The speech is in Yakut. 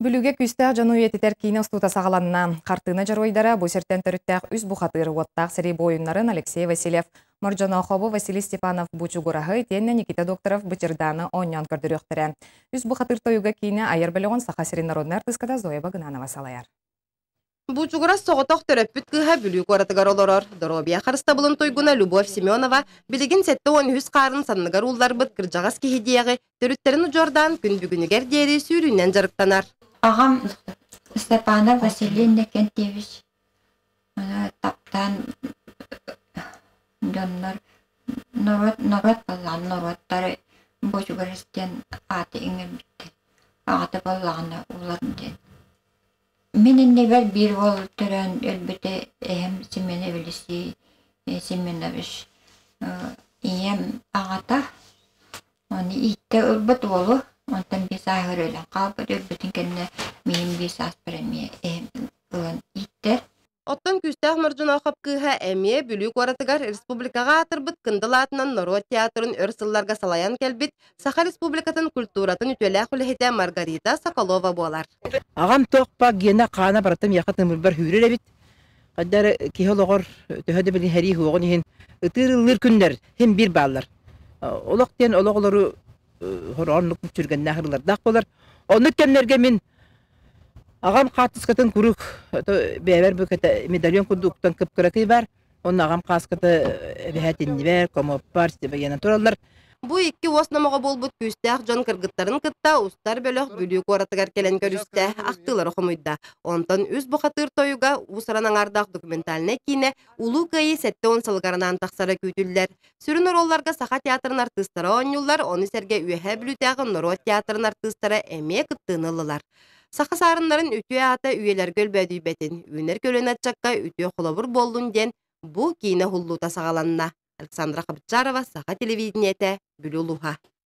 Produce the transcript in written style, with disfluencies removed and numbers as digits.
Бүлүүгэ күүстээх дьону үйэтитэр киинэ устуута саҕаланна. Хартыына дьоруойдара бу сиртэн төрүттээх үс бухатыыр уоттаах сэрии буойуннарын Алексей Васильев, Мордьоноохобу Василий Степанов Бучугураһы итиэннэ Никита Докторов Бычырдааны оонньоон көрдөрүөхтэрэ. Үс бухатыыр тойуга киинэ айар бөлөҕүн Саха сирин народнай артыыската Зоя Багынанова салайар. Бучугурас соҕотох төрөппүт кыыһа Бүлүү куоратыгар олорор. Доруобуйа харыстабылын туйгуна Любовь Семенова билигин 73 хаарын санныгар уулларбыт кырдьаҕас киһи диэҕи төрүттэрин удьуордаан күн бүгүнүгэр диэри сүүрүүнэн дьарыктанар. Аҕам Степанов Василий Иннокентьевич таптаан дьоннор норуот норуот буоллаҕына норуоттары Бочугурас диэн ааты иҥэрбиттэр. Аҕата буоллаҕына Улар диэн. Мин иннибэр биир уол төрөөн өлбүтэ эһэм Семен Елисей Семенович ийэм аҕата ону ииттэ ылбыт уолу онтон биир сааһыгар өлөн хаалбыт өлбүтүн кэннэ миигин биир сааспар эмиэ эһэм ылан ииттэр. Оттон Күүстээх Мордьуноохоп кыыһа эмиэ Бүлүү куоратыгар республикаҕа аатырбыт Кындыл аатынан норуот театрын өр сылларга салайан кэлбит Саха Республикатын культуратын үтүөлээх үлэһитэ Маргарита Соколова буолар. Аҕам туохпа гиэнэ хаана барыта миэхэ тымырбар сүүрэр эбит. Хайда эрэ киһи олоҕор төһө да били сэрии суоҕун иһин ытыыр-ыллыыр күннэр син биир бааллар. Олох диэн олох олору хорооннук мүччүргэннээх ырылардаах буолар. Оннук кэмнэргэ мин Аҕам хаартыскатын куруук бэйэбэр бу медальон курдук уктан кып-кыракый баар. Онно аҕам хааската эбэһээт иннибэр, комоппар, сибэйэнэн тураллар. Бу икки уос номоҕо буолбут күүстээх дьон кыргыттарын кытта устар бөлөх Бүлүү куоратыгар кэлэн көрүстэ, ахтыылары хомуйда. Онтон үс бухатыыр тойуга уус-уран аҥаардаах документальнай киинэ Улуу Кыайыы 70 сылыгар анаан тахсара күүтүллэр. Сүрүн оруолларга Саха театрын артыыстара оонньууллар, ону сэргэ Үөһээ Бүлүүтээҕи норуот театрын артыыстара эмиэ кыттыыны ыллылар. Саха саарыннарын үтүө аата үйэлэргэ өлбөөдүйбэтин, үүнэр көлүөнэ ыччакка үтүө холобур буоллун диэн бу киинэ уһуллуута саҕаланна. Александра Хабытчарова, Саха телевидениетэ, Бүлүү улууһа.